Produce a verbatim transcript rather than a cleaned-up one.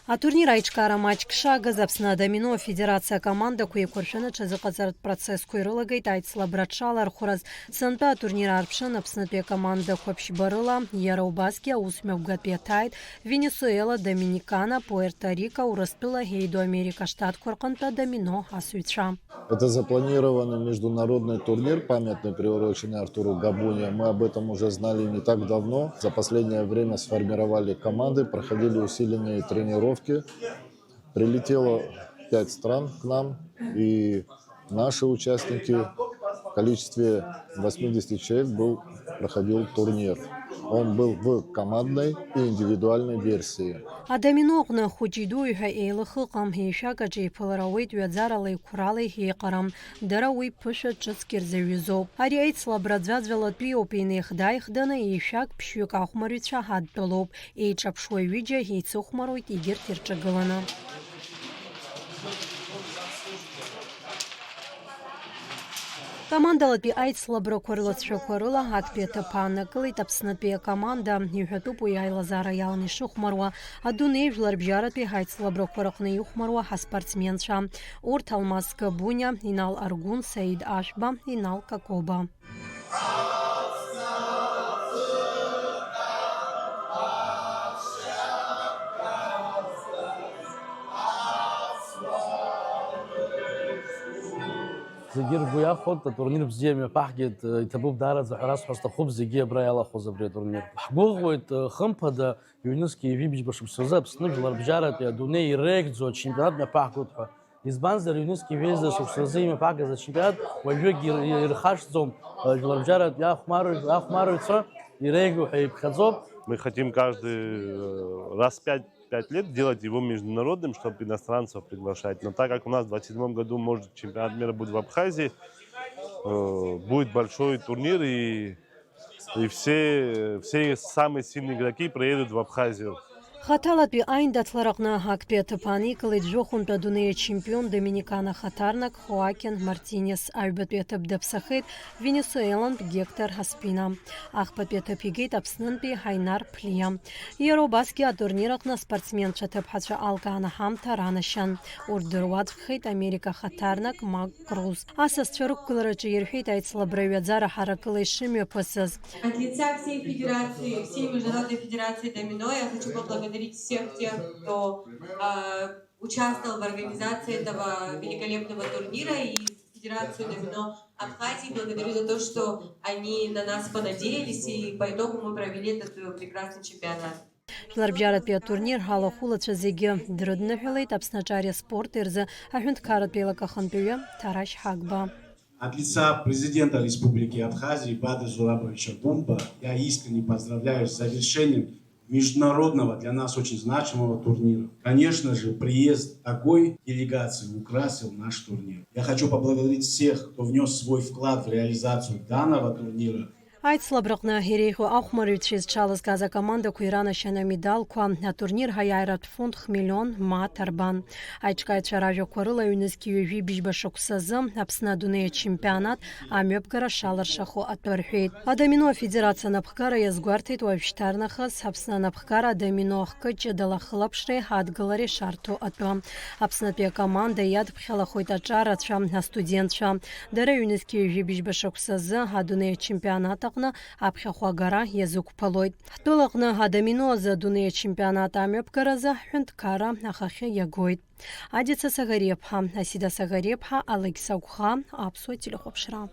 Атурнир аиҿкаара маҷк шагыз, Аԥсны адомино афедерациа акомандақәа еиқәыршәаны аҽазыҟаҵаратә процессқәа ирылагеит аицлабра аҽалархәраз. Сынтәа атурнир аарԥшын Аԥснытәи акомандақәа ԥшьба рыла, иара убасгьы аусмҩаԥгатә иаҭааит Венесуела, Доминикана, Пуерто-Рико, Урыстәыла, Еиду Америка Штатқәа рҟынтә адомино асыҩцәа. Это запланированный международный турнир, памятный, приуроченный Артуру Габуния. Мы об этом уже знали не так давно. За последнее время сформировали команды, проходили усиленные тренировки. Прилетело пять стран к нам, и наши участники в количестве восьмидесяти человек был, проходил турнир. Он был в командной и индивидуальной версии. Адомино аҟны хәыҷи-дуи ҳәа еилых ыҟам, еишәак аҿы еиԥылара ауеит ҩаӡаралеи қәралеи еиҟарам. Дара уи ԥышәа ҿыцк ирзаҩызоуп. Ари аицлабра ӡәаӡәалатәиоуп, инеихда-ааихданы еишәак ԥшьҩык ахәмарҩцәа ҳадтәалоуп. Еиҿаԥшуа ҩыџьа еицыхәмаруеит егьырҭ ирҿагыланы. Командалатәи аицлабрақәа рлацәақәа рыла актәи аҭыԥ ааннакылеит Аԥснытәи акоманда. Иҳәатәуп уи аилазаара иалан ишыхәмаруа адунеи жәларбжьаратәи ҳаицлабрақәа рҟны ихәмаруа ҳаспортсменцәа. Урҭ Алмаз Габуниа, Инал Аргәын, Саид Ашәба, Инал Какоба. Зегьы ргәы иахәоит, атурнир бзиа мҩаԥаҳгеит, иҭабуп даараӡа ҳәа расҳәар сҭахуп зегьы абра иалахәыз абри атурнир. Ҳгәыӷуеит, хымԥада, ҩнызқьи ҩажәи быжьба шықәсазы Аԥсны жәларбжьаратәи адунеи иреигӡоу ачемпионат мҩаԥаҳгоит ҳәа. Избанзар, ҩнызқьи ҩажәи шықәсазы имҩаԥаагаз ачемпионат уажәыгь ир-, ирхашҭӡом, жәларбжьаратәи ахәмарҩ-, ахәмарҩцәа иреиӷьу ҳәа иԥхьаӡоуп. Мы хотим каждый, э, раз пять, пять лет делать его международным, чтобы иностранцев приглашать. Но так как у нас в двадцать седьмом году, может, чемпионат мира будет в Абхазии, э, будет большой турнир, и, и все, все самые сильные игроки проедут в Абхазию. Хаҭалатәи аиндаҭлараҟны актәи аҭыԥ ааникылеит жәохәынтә адунеи ачемпион доминикан ахаҭарнак Хоакин Мартинес. Аҩбатәи аҭыԥ даԥсахеит венесуелантә Гектор Аспина. Ахԥатәи аҭыԥ игеит Аԥснынтәи Ҳаинар Ԥлиа. Иара убасгьы атурнир аҟны аспортсменцәа аҭыԥҳацәа алкааны ҳамҭа ранашьан. Урҭ дыруаӡәкхеит Америка ахаҭарнак Мак Круз. Асасцәа рықәгылараҿы ирҳәеит аицлабра ҩаӡара ҳаракыла ишымҩаԥысыз. От лица всей федерации, всей Международной федерации домино я хочу поблагодарить всех тех, кто, а, участвовал в организации этого великолепного турнира, и Федерацию домино Абхазии благодарю за то, что они на нас понадеялись, и по итогу мы провели этот, э, прекрасный чемпионат. Жәларбжьаратәи атурнир алахәылацәа зегьы дрыдныҳәалеит Аԥсны аҿари аспорти рзы аҳәынҭқарратә еилак ахантәаҩы Ҭарашь Ҳагба. От лица президента Республики Абхазии Бадра Зурабовича Гумба я искренне поздравляю с завершением международного для нас очень значимого турнира. Конечно же, приезд такой делегации украсил наш турнир. Я хочу поблагодарить всех, кто внес свой вклад в реализацию данного турнира. Аицлабраҟны иреиӷьу ахәмарыҩцәа зҽалазкааз акомандақәа иранашьан амедалқәа, атурнир ҳаиааиратә фонд хмиллион мааҭ арбан. Аиҿкааҩцәа ражәақәа рыла, ҩнызқьи ҩажәи быжьба шықәсазы Аԥсны адунеи ачемпионат амҩаԥгара шалыршахо атәы рҳәеит. Адомино афедерациа анапхгара иазгәарҭеит уажәшьҭарнахыс Аԥсны анапхгара адомино ахкы ҷыдала ахылаԥшреи адгылареи шарҭо атәы. Аԥснытәи акоманда иадԥхьалахоит аҿарацәа, астудентцәа. Дара ҩнызқьи ҩажәи быжьба шықәсазы адунеи ачемпионат аҟны аԥхьахә агара иазықәԥалоит. Ҳтәылаҟны адомино азы адунеи ачемпионат амҩаԥгаразы ҳҳәынҭқарра ахахьы иагоит. Адица Сагариаԥҳа, Асида Сагариаԥҳа, Алекса Гәха, Аԥсуа телехәаԥшра.